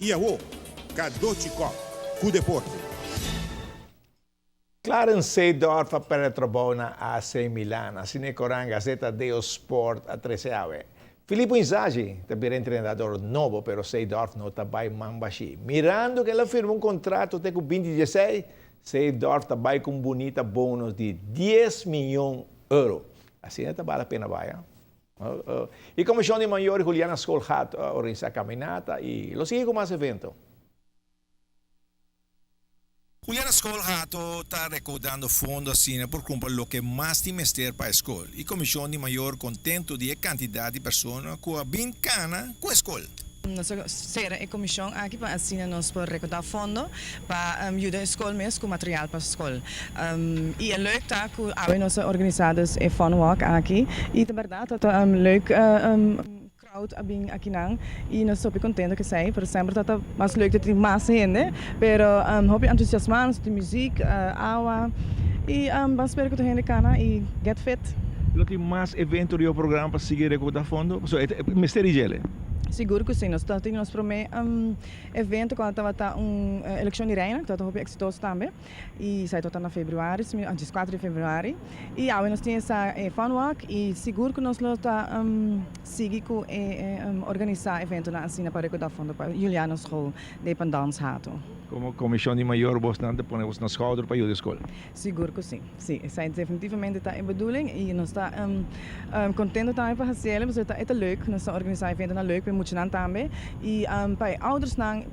I awo, Cadochi Kock ku deporte. Clarence Seedorf a perde trabou na AC Milan, asina e koran Gazzetta dello Sport a trese awe. Filippo Inzaghi ta bira entrenador nobo pero Seedorf no ta bai man bashí. Mirando ku el a firma un kontrato te ku binti dieseis, Seedorf ta bai ku un bunita bonus di dies miyon euro. Asina ta bal a pena bai, ha? E Komishon di Mayor Juliana Schoolgat a organisá kaminata i lo sigui ku mas evento. Juliana Schoolgato ta rekoudando fondo asina por kumpra loke mas tin mester pa e skol i Komishon di Mayor kontentu di e kantidat di persona ku a bin kana ku e skol. Nos a sera e komishon aki pa asina nos por rekoudá fondo pa yuda e skol mes ku material pa skol. I e leuk ta ku awe nos a organisá dus e fun walk aki i ta bèrdat ta un leuk crowd a bin akinan i nos ta hopi kontento ku esei pero semper ta ta mas leuk ta tin mas hende pero hopi entusiasmá nos tin muzik, awa i ban spera ku tur hende kana i get fit. Lo tin mas evento riba programa pa sigui rekoudá fondo? Pasobra e mester di djele. Sigur ku si. Nos ta tin nos promé Evento ku a tabata un elekshon di reina ku tabata hopi eksitoso tambe i esei tabata na februari, dieskuater di februari i awe nos tin esa e fun walk i sigur ku nos lo ta sigui ku e organisá eventonan asina pa rekoudá fondo pa Juliana School Dependance Hato. Komo komishon di mayor bosnan ta pone bos na skouder pa yuda e skol? Sigur ku si. Si, esei definitivamente ta e bedoeling i nos ta contento tambe pa haciele pasobra e ta leuk, nos ta organisa eventonan leuk pa e muchanan tambe i pa e oudersnan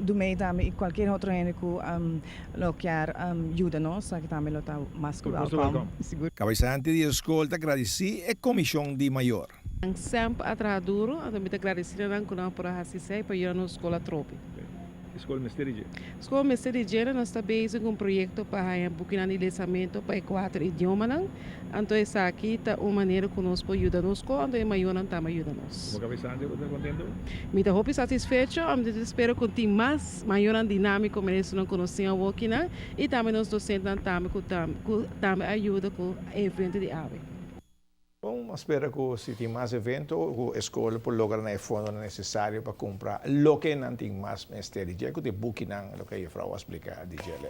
do mee tambe i cualkier otro hende cu lo kier yuda nos esaki tambe lo ta mas cu welcome. Sigur. Cabezante di e school ta gradici e comision di mayor. Nan semper a traha duro, anto mi ta gradeci na nan cu nan por a haci esey pa yuda nos school atrobe. E skol mester di dje. Skol mester di dje, nos ta bezig ku un proyekto pa haña bukinan di lesamentu pa e kuater idiomanan. Anto esaki ta un manera ku nos por yuda nos skol, anto e mayornan tambe a yuda nos. Komo kabesante bo ta kontentu? Mi ta hopi satisfecho, mi ta spera ku tin mas mayornan dinámiko manera esunnan ku nos tin awokinan i tambe nos dosentenan tambe ku ku tambe a yuda ku e evento di awe. Bon, a spera cu si tin mas evento cu e scol por logra na e fondonan necesario pa cumpra loke nan tin mas mester di dje, cu ta e bukinan, loke e juffrouw a splica di djele.